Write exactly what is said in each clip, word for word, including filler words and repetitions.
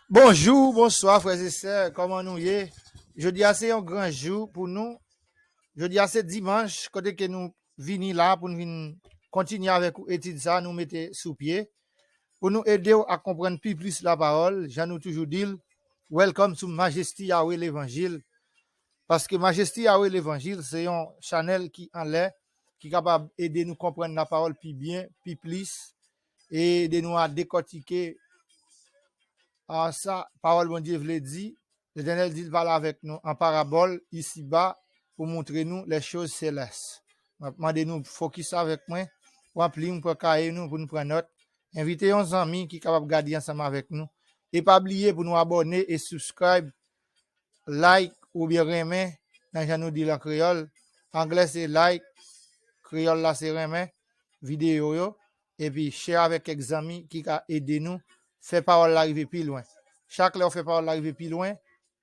Bonjou, bonswa, frè e sè, kòman nou ye? Jodi a se yon gran jou pou nou. Jodi a se dimanch, kote ke nou vini la pou n vin kontinye avèk ou etid sa a nou mete sou pye. Pou nou ede w a konprann pi plis lapawòl, jan nou toujou di l, welcome to Majesty Yahweh Levanjil. Paske Majesty Yahweh Levanjil se yon chanèl ki anlè, ki kapab ede nou konprann lapawòl pi byen, pi plis, e ede nou a dekòtike a sa pawòl Bondye vle di. Letènèl di l pale avèk nou an parabòl isiba pou montre nou les choses célestes. M ap mande nou fokis avèk mwen, pran plim, pran kaye nou pou nou pran nòt. Envite yon zanmi ki kapab gade ansanm avèk nou. E pa bliye pou nou abòne e subscribe, like oubyen renmen, nan jan nou di l an kreyòl. Anglè se like, kreyòl la se renmen videyo yo, epi share avèk kèk zanmi ki ka ede nou fè pawòl la rive pi lwen. Chak lè w fè pawòl la rive pi lwen,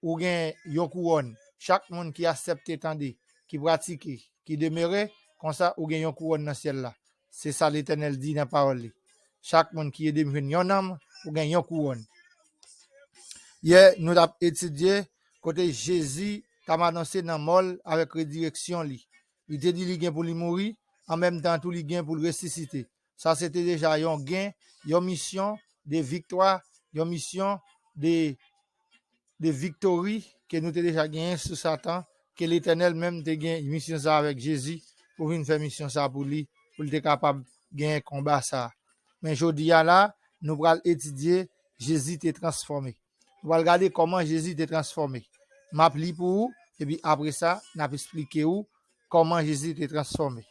ou gen yon kouwòn. Chak moun ki aksepte tande, ki pratike, ki demere, konsa ou gen yon kouwòn nan syèl la. Se sa Letènèl di nan pawòl li. Chak moun ki ede m jwenn yon nanm, ou gen yon kouwòn. Yè, nou t ap etidye kote Jezi t ap anonse nan mò l avèk rezireksyon li. Li te di li gen pou li mouri, an menm tan tou li gen pou l resisite. Sa se te deja yon gen, yon misyon de viktwa, yon misyon de, de viktori ke nou te deja genyen sou Satan, ke Letènèl menm te gen misyon sa avèk Jezi pou vin fè misyon sa pou li, pou l te kapab genyen konba sa. Men jodi a la, nou pral etidye Jezi te transfòme. Nou pral gade kòman Jezi te transfòme. M ap li pou ou, epi apre sa, n ap esplike ou kòman Jezi te transfòme.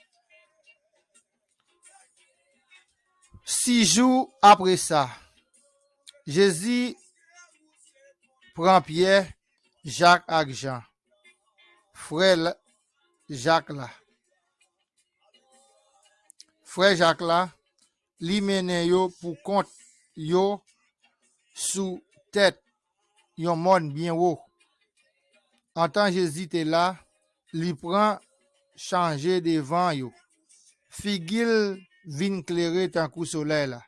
Sis jou apre sa, Jezi pran Pyè, Jak ak Jan, frè l-, Jak la. Frè Jak la, li mennen yo pou kont yo sou tèt yon mòn byen wo. Antan Jezi te la, li pran chanje devan yo. Figi l vin klere tankou solèy la.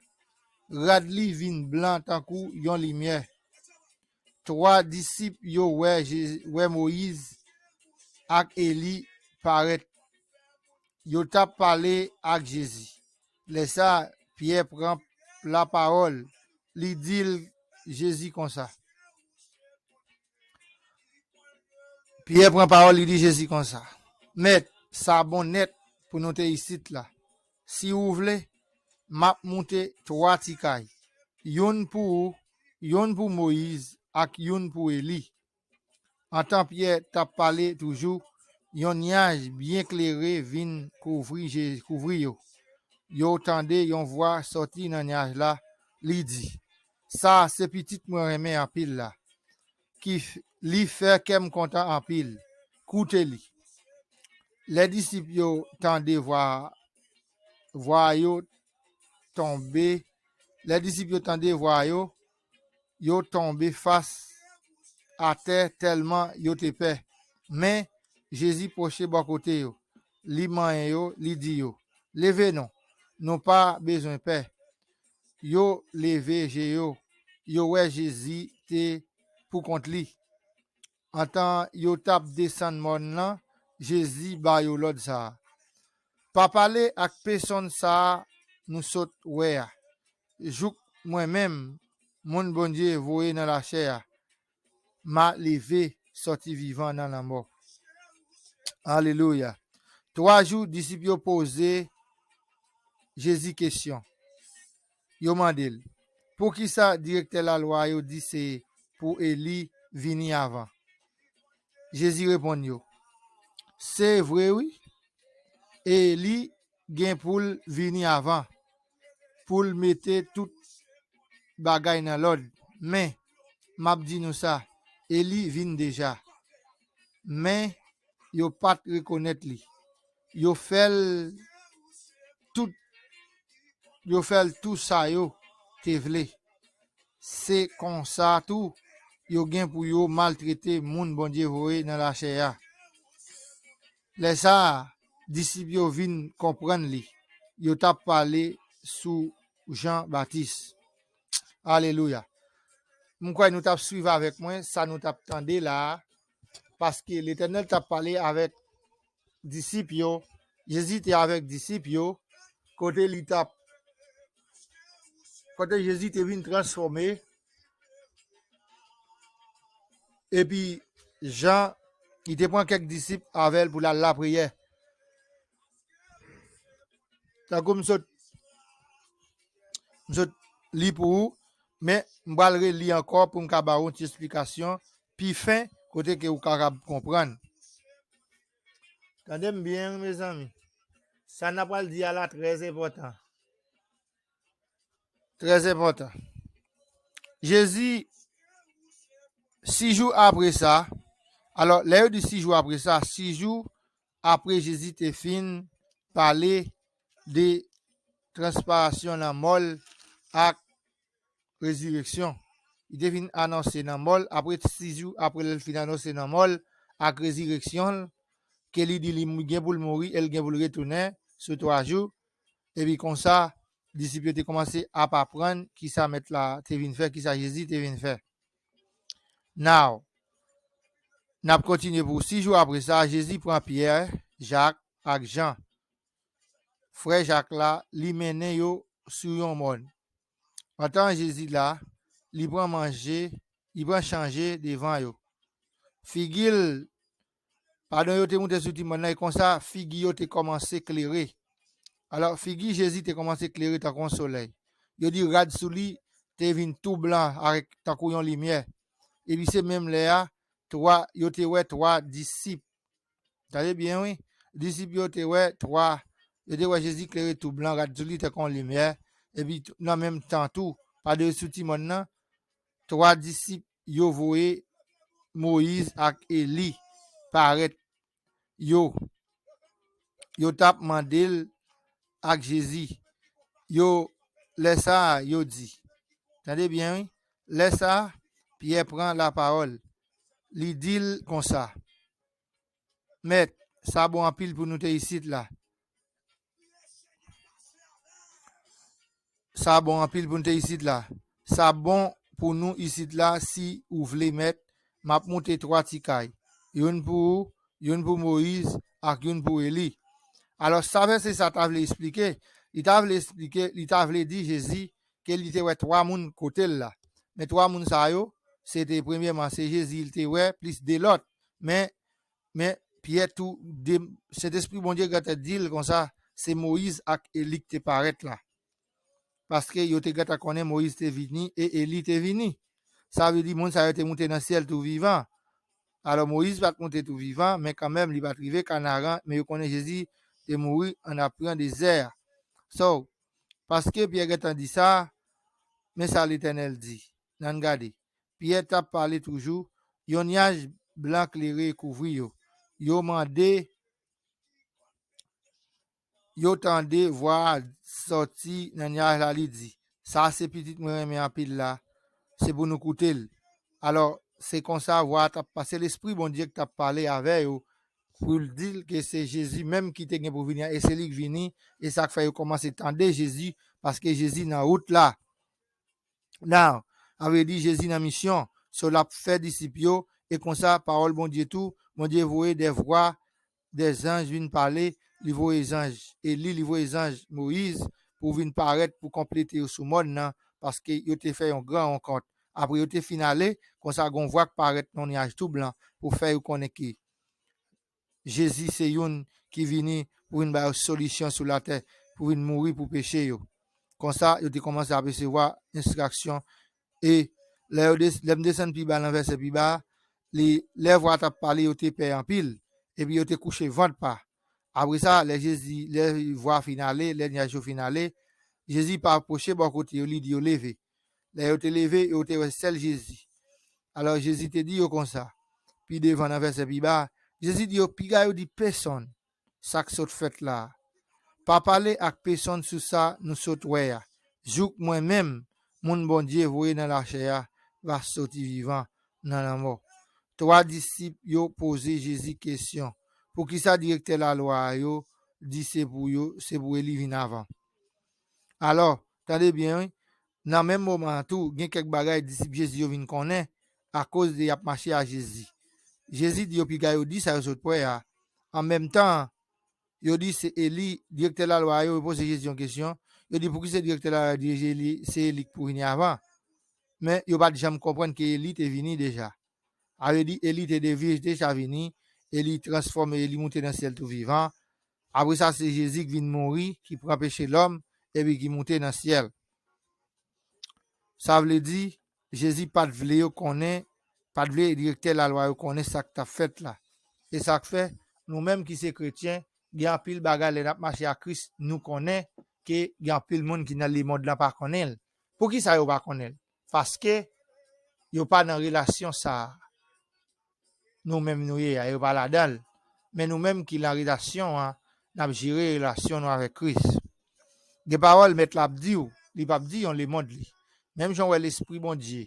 Rad li vin blan tankou yon limyè. Twa disip yo wè Je-, wè Moyiz ak Eli parèt. Yo t ap pale ak Jezi. Lè sa a, Pyè pran lapawòl, li di l, Jezi konsa. Pyè pran pawòl, li di Jezi konsa, Mèt, sa bon nèt pou nou te isit la. Si ou vle, m ap moute twa ti kay, youn pou ou, youn pou Moyiz ak youn pou Eli. Antan Pyè t ap pale toujou, yon nyaj byen klere vin kouvri Je-, kouvri yo. Yo tande yon vwa sòti nan nyaj la, li di, Sa a se Pitit mwen renmen anpil la, ki f-, li fè kè m kontan anpil. Koute li. Lè disip yo tande vwa, vwa yo tonbe, lè disip yo tande vwa yo, yo tonbe fas atè tèlman yo te pè. Men, Jezi pwoche bò kote yo. Li manyen yo, li di yo, Leve non, nou pa bezwen pè. Yo leve je yo, yo wè Jezi te pou kont li. Antan yo t ap desann mòn nan, Jezi ba yo lòd sa a, Pa pale ak pèsonn sa a nou sot wè a, jouk mwen menm, moun Bondye voye nan lachè a, m a leve sòti vivan nan lanmò. Alelouya. Twa jou, disip yo poze Jezi kesyon. Yo mande l, Poukisa direktè lalwa yo di se pou Eli vini avan? Jezi reponn yo, Se vre, wi, Eli gen pou l vini avan, pou l mete tout bagay nan lòd. Men, m ap di nou sa, Eli vin deja. Men, yo pa t rekonèt li. Yo fè l tout, yo fè l tou sa yo te vle. Se konsa tou, yo gen pou yo maltrete moun Bondye voye nan lachè a. Lè sa a, disip yo vin konprann li. Yo t ap pale sou Jan Batis. Alelouya. m kwè nou t ap swiv avèk mwen sa nou t ap tande la a, paske Letènèl t ap pale avèk disip yo, Jezi te avèk disip yo, kote li t ap, kote Jezi te vin transfòme, epi Jan, li te pran kèk disip avè l pou l al lapriyè. Tankou m sot, m sot li pou ou, men m pral reli ankò pou m ka ba ou yon ti esplikasyon pi fen, kote ke ou kapab konprann. Tande m byen, wi, mezanmi. Sa n ap pral di a la trè enpòtan. Trè enpòtan. Jezi, sis jou apre sa, alò, lè yo di sis jou apre sa, sis jou apre Jezi te fin pale de transparasyon lanmò l ak rezireksyon. Li te fin anonse lanmò l, apre sis jou apre l fin anonse lanmò l ak rezireksyon l, ke li di li gen pou l mouri e l gen pou l retounen sou twa jou. Epi konsa, disip yo te kòmanse ap aprann kisa Mèt la te vin fè, kisa Jezi te vin fè. Now, n ap kontinye pou sis jou apre sa, Jezi pran Pyè, Jak ak Jan, frè Jak la, li mennen yo sou yon mòn. Pandan Jezi la, li pran manje, li pran chanje devan yo. Figi l, pandan yo te moute sou ti mòn nan, e konsa figi yo te kòmanse klere. Alò, figi Jezi te kòmanse klere tankou yon solèy. Yo di rad sou li te vin tou blan avèk tankou yon limyè. Epi se menm lè a, twa, yo te wè twa disip. Tande byen, wi. Disip yo te wè twa, yo te wè Jezi klere tou blan, rad sou li tankou yon limyè. Epi tou, nan menm tan tou, pa de sou ti mòn nan, twa disip yo voye Moyiz ak Eli parèt yo. Yo t ap mande l ak Jezi. Yo, lè sa a, yo di, tande byen, wi. Lè sa a, Pyè pran lapawòl. Li di l konsa, Mèt, sa bon anpil pou nou te isit la. Sa bon anpil pou nou te isit la. Sa bon pou nou isit la, si ou vle, Mèt, m ap moute twa ti kay. Youn pou ou, youn pou Moyiz, ak youn pou Eli. Alò, sa vèsè sa ta vle esplike? Li ta vle esplike, li ta vle di Jezi ke li te wè twa moun kote l la. Men twa moun sa yo, se te premyèman, se Jezi li te wè, plis de lòt. Men, men Pyè tou, de, Sentespri Bondye gentan di l konsa, se Moyiz ak Eli ki te parèt la. Paske yo te gentan konnen Moyiz te vini e Eli te vini. Sa vle di moun sa yo te moute nan syèl tou vivan. Alò, Moyiz pa t moute tou vivan, men kanmenm, li pa t rive Kanaran, men yo konnen Jezi te mouri annapre nan dezè a. So, paske Pyè gentan di sa, men sa Letènèl di. Ann gade. Pyè t ap pale toujou, yon nyaj blan klere e kouvri yo. Yo mande, yo tande vwa a sòti nan nyaj la, li di, sa se pitit mwen renmen anpil la, se pou nou koute l. Alò, se konsa vwa a t ap pase, Lespri Bondye ki t ap pale avè yo, pou l di l ke se Jezi menm ki te gen pou vini an, e se li k vini, e sa k fè yo kòmanse tande Jezi, paske Jezi nan wout la. Now, sa vle di Jezi nan misyon, so l ap fè disip yo, e konsa, pawòl Bondye tou, Bondye voye de vwa, de zanj vin pale, li voye zanj Eli, li voye zanj Moyiz pou vin parèt, pou konplete yo sou mòn nan, paske yo te fè yon gran rankont. Apre yo te fin ale, konsa gon vwa k parèt nan yon nyaj tou blan pou fè yo konnen ke Jezi se youn ki vini pou vin ba yo solisyon sou latè, pou vin mouri pou peche yo. Konsa, yo te kòmanse apresevwa enstraksyon. E lè yo des-, lè m desann pi ba nan vèsè pi ba a, li, lè vwa t ap pale, yo te pè anpil, epi yo te kouche vant pa. Apre sa, lè Jezi, lè vwa fin ale, lè nyaj yo fin ale, Jezi pa apwoche bò kote yo, li di yo leve. Lè yo te leve, yo te wè sèl Jezi. Alò, Jezi te di yo konsa, pi devan nan vèsè pi ba, Jezi di yo, piga yo di pesonn sa k sot fèt la a. Pa pale ak pesonn sou sa nou sot wè a, jouk mwen menm, moun Bondye voye nan lachè a, va soti vivan nan lanmò. Twa disip yo poze Jezi kesyon, poukisa direktè lalwa a yo di se pou yo, se pou Eli vin avan? Alò, tande byen, wi. Nan menm moman an tou, gen kèk bagay disip Jezi yo vin konnen akoz de y ap mache a Jezi. Jezi di yo piga yo di sa yo sot wè a. An menm tan, yo di se Eli, direktè lalwa yo, yo poze Jezi yon kesyon. Yo di pouki se direktè lalwa yo dirije Eli, se Eli ki pou vini avan. Men yo pa t janm konprann ke Eli te vini deja. A vle di, Eli te deja, deja vini, Eli transfòme, Eli moute nan syèl tou vivan. Apre sa, se Jezi ki vin mouri, ki pran peche lòm, epi ki moute nan syèl. Sa vle di, Jezi pa t vle yo konnen, pa t vle direktè lalwa yo konnen sa k t ap fèt la. E sa k fè, nou menm ki se kretyen, gen anpil bagay lè n ap mache ak Kris, nou konnen ke gen anpil moun ki nan lemond lan pa konnen l. Poukisa yo pa konnen l? Paske yo pa nan relasyon sa a. Nou menm nou ye a, yo pa ladan l. Men nou menm ki nan relasyon an, n ap jere relasyon nou avèk Kris. Gen pawòl Mèt la ap di w, li p ap di yon lemond li. Menm jan w wè Lespri Bondye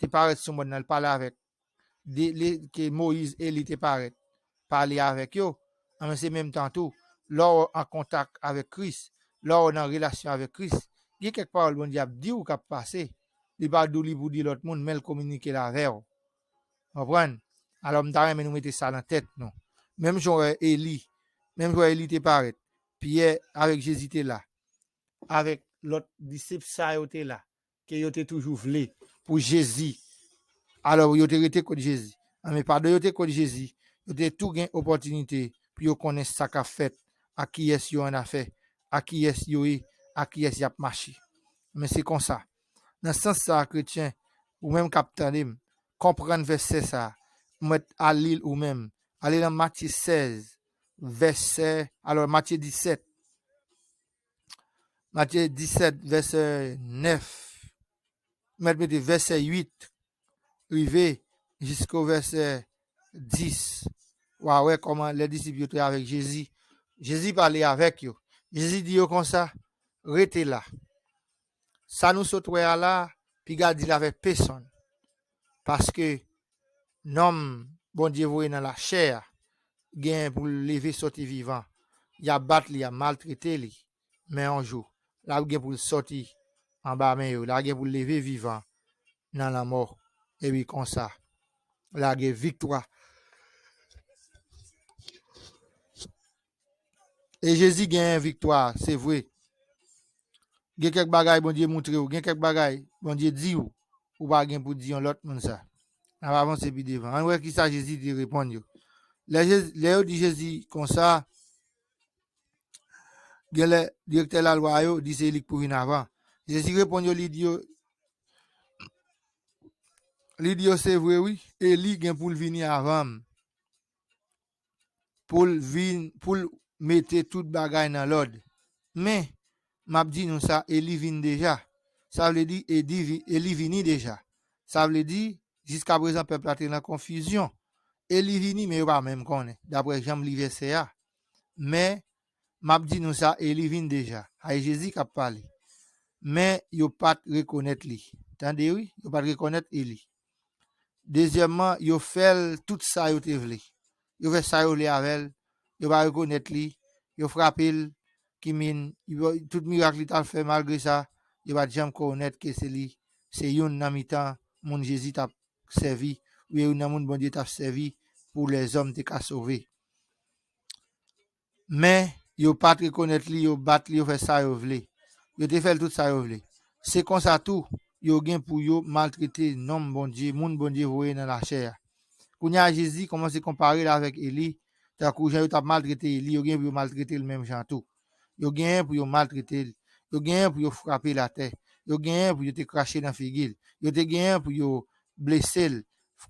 te parèt sou mòn nan, l pale avèk de, le, ke Moyiz, Eli te parèt, pale avèk yo, anben se menm tan tou, lè w an kontak avèk Kris, lè w nan relasyon avèk Kris, gen kèk pawòl Bondye ap di w k ap pase. Li pa di w li pou di lòt moun, men l kominike l avè w. Konprann? Alò, m ta renmen nou mete sa nan tèt nou. Menm jan w wè Eli, menm jan w wè Eli te parèt, Pyè avèk Jezi te la, avèk lòt disip sa yo te la, ke yo te toujou vle pou Jezi. Alò, yo te rete kot Jezi. Anben, pandan yo te kot Jezi, yo te tou gen opòtinite pou yo konnen sa k ap fèt, ak kiyès yo annafè, ak kiyès yo ye, ak kiyès y ap mache. Men se konsa. Nan sans sa a, kretyen, ou menm k ap tande m, konprann vèsè sa a. Mwen al li l ou menm. Ale nan Matye sèz, vèsè, alò, Matye disèt. Matye disèt, vèsè nèf. Mèt mete vèsè uit, rive jisko vèsè dis. W a wè kòman lè disip yo te avèk Jezi. Jezi pale avèk yo. Jezi di yo konsa, rete la. Sa nou sot wè a la, piga di l avèk pesonn. Paske nonm Bondye voye nan lachè a, gen pou l leve sòti vivan. Y a bat li, y a maltrete li. Men yon jou, l ap gen pou l sòti anba men yo, l ap gen pou l leve vivan nan lanmò. Epi konsa, l ap gen viktwa. E Jezi genyen viktwa, se vre. Gen kèk bagay Bondye moutre w, gen kèk bagay Bondye di w, ou pa gen pou di yon lòt moun sa. N ap avanse pi devan. Ann wè kisa Jezi te reponn yo. Lè Jezi, lè yo di Jezi konsa, genlè direktè lalwa yo di se li k pou vin avan. Jezi reponn yo, li di yo, li di yo, se vre wi, Eli gen pou l vini avan m. Pou l vin, pou l mete tout bagay nan lòd. Men, m ap di nou sa, Eli vin deja. Sa vle di, Eli vi-, Eli vini deja. Sa vle di, jiska prezan, pèp la te nan konfizyon. Eli vini, men yo pa menm konnen, daprè jan m li vèsè a. Men, m ap di nou sa, Eli vin deja. A, e Jezi k ap pale. Men, yo pa t rekonèt li. Tande wi, yo pa t rekonèt Eli. Dezyèmman, yo fè l tout sa yo te vle. Yo fè sa yo vle avè l. Yo pa rekonèt li. Yo frape l. Kimin, yo, tout mirak li t al fè, malgre sa, yo pa t janm rekonèt ke se li, se youn nan mitan moun Jezi t ap sèvi, oubyen youn nan moun Bondye t ap sèvi pou lèzòm te ka sove. Men, yo pa t rekonèt li, yo bat li, yo fè sa yo vle. Yo te fè l tout sa yo vle. Se konsa tou, yo gen pou yo maltrete nonm Bondye, moun Bondye voye nan lachè a. Kounye a, Jezi kòmanse konpare l avèk Eli, tankou jan yo t ap maltrete Eli, yo gen pou yo maltrete l menm jan tou. Yo genyen pou yo maltrete l. Yo genyen pou yo frape l atè. Yo genyen pou yo te krache nan figi l. Yo te genyen pou yo blese l,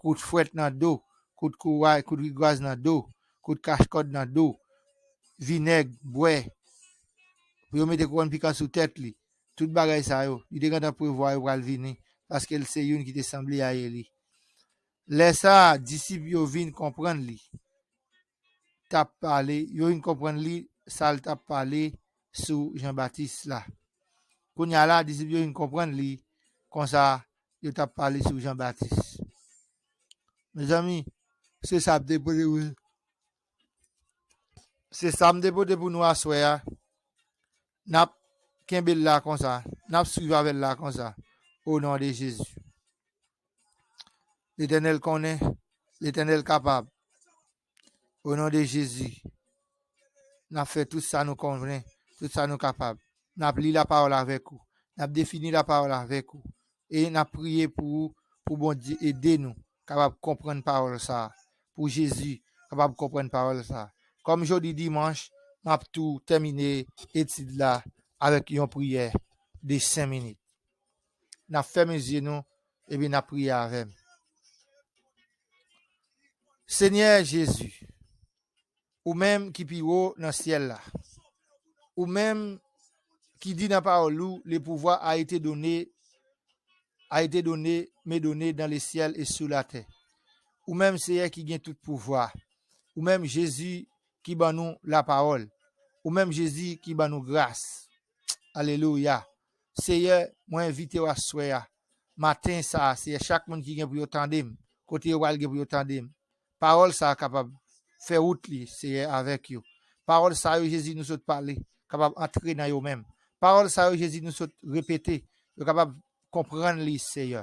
kout fwèt nan do, kout kouray, kout rigwaz nan do, kout kach kòd nan do, vinèg, bwè, pou yo mete kouwòn pikan sou tèt li. Tout bagay sa yo, li te gentan prevwa yo pral vini, paske l se youn ki te sanble a Eli. Lè sa a, disip yo vin konprann li t ap pale, yo vin konprann li, sa l t ap pale sou Jan Batis la. Kounye a la, disip yo vin konprann li, konsa, yo t ap pale sou Jan Batis. Mezanmi, se sa m te pote pou, se sa m te pote pou nou aswè a. N ap kenbe l la konsa. N ap swiv avè l la konsa. O non de Jezi. Letènèl konnen, Letènèl kapab. O non de Jezi, n ap fè tout sa nou konnen, tout sa nou kapab. N ap li lapawòl avèk ou. N ap defini lapawòl avèk ou. E n ap priye pou ou, pou Bondye ede nou kapab konprann pawòl sa a, pou Jezi kapab konprann pawòl sa a. Kòm jodi dimanch, m ap tou tèmine etid la avèk yon priyè de senk minit. N ap fèmen zye nou, epi n ap priye avè m. Senyè Jezi, ou menm ki pi wo nan syèl la, ou menm ki di nan pawòl ou, le pouvoir a été donné, a été donné, m'est donné dans le ciel et sur la terre. Ou menm Seyè ki gen tout pouvwa. Ou menm Jezi ki ban nou lapawòl. Ou menm Jezi ki ban nou gras. Alelouya. Seyè, mwen envite w aswè a, maten sa a, Seyè, chak moun ki gen pou yo tande m, kote yo pral gen pou yo tande m. Pawòl sa a kapab fè wout li, Seyè, avèk yo. Pawòl sa yo, Jezi, nou sot pale, kapab antre nan yo menm. Pawòl sa yo, Jezi, nou sot repete, yo kapab konprann li, Seyè.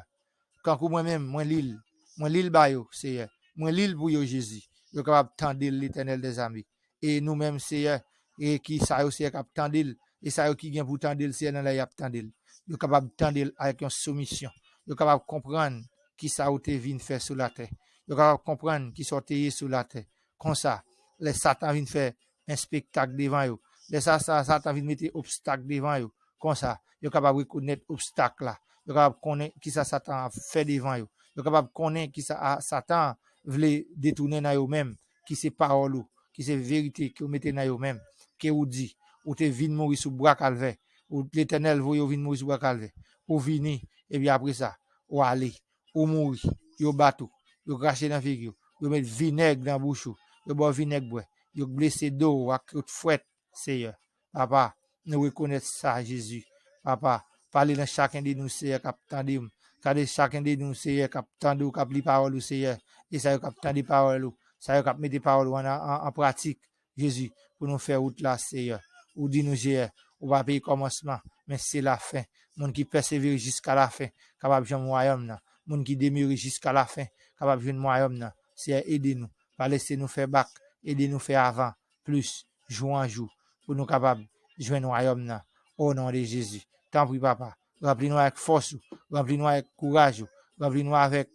Kankou mwen menm, mwen li l. Mwen li l ba yo, Seyè. Mwen li l pou yo, Jezi. Yo kapab tande l, Letènèl dèzame. E nou menm, Seyè, e ki sa yo, Seyè, k ap tande l, e sa yo ki gen pou tande l, Seyè, nan lè y ap tande l. Yo kapab tande l avèk yon soumisyon. Yo kapab konprann ki sa ou te vin fè sou latè. Yo kapab konprann ki sa w te ye sou latè. Konsa, lè Satan vin fè espektak devan yo, lè sa, sa, Satan vin mete obstak devan yo, konsa, yo kapab rekonèt obstak la. Yo kapab konnen ki sa Satan ap fè devan yo. Yo kapab konnen ki sa a, Satan vle detounen nan yo menm, ki se pawòl ou, ki se verite ke w mete nan yo menm, ke ou di, ou te vin mouri sou bwa Kalvè, ou, Letènèl voye w vin mouri sou bwa Kalvè. Ou vini, epi apre sa, ou ale, ou mouri, yo bat ou, yo krache nan figi w, yo met vinèg nan bouch ou, yo ba w vinèg bwè, yo blese do w ak kout fwèt, Seyè. Papa, nou rekonèt sa, Jezi. Papa, pale nan chaken de nou, Seyè, k ap tande m. Tande chaken de nou, Seyè, k ap tande w, k ap li pawòl ou, Seyè. E sa yo k ap tande pawòl ou, sa yo k ap mete pawòl ou an, an, an pratik, Jezi, pou nou fè wout la, Seyè. Ou di nou, Seyè, ou pa peye kòmansman, men se lafen. Moun ki pèsevere jiska lafen kapab jwenn wayòm nan. Moun ki demere jiska lafen kapab jwenn wayòm nan. Seyè, ede nou. Pa lese nou fè bak. Ede nou fè avan, plis, jou an jou, pou nou kapab jwenn wayòm nan. O non de Jezi. Tanpri, Papa, ranpli nou avèk fòs ou, ranpli nou avèk kouraj ou, ranpli nou avèk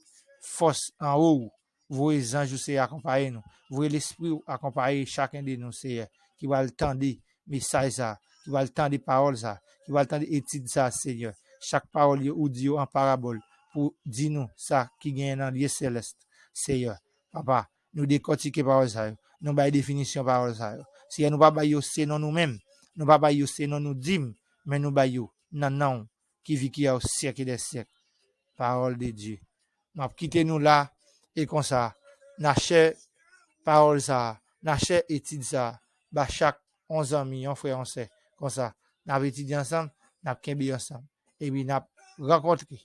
fòs anwo ou. Voye zanj ou, Seyè, akonpaye nou. Voye Lespri ou akonpaye chaken de nou, Seyè, ki pral tande mesaj sa, ki pral tande pawòl sa, ki pral tande etid sa, Seyè. Chak pawòl yo ou di yo an parabòl pou di nou sa ki genyen nan lye selès, Seyè. Papa, nou dekòtike pawòl sa yo. Nou bay definisyon pawòl sa yo. Seyè, nou pa bay yo se non nou menm. Nou pa bay yo se non nou di m, men nou bay yo nan non w ki vi ki a o syèk e dè syèk. Pawòl de Dye. M ap kite nou la, e konsa, n a chè pawòl sa a, n a chè etid sa a, ba chak yon zanmi, yon frè, yon sè. Konsa, n ap etidye ansanm, n ap kenbe ansanm. Epi n ap rankontre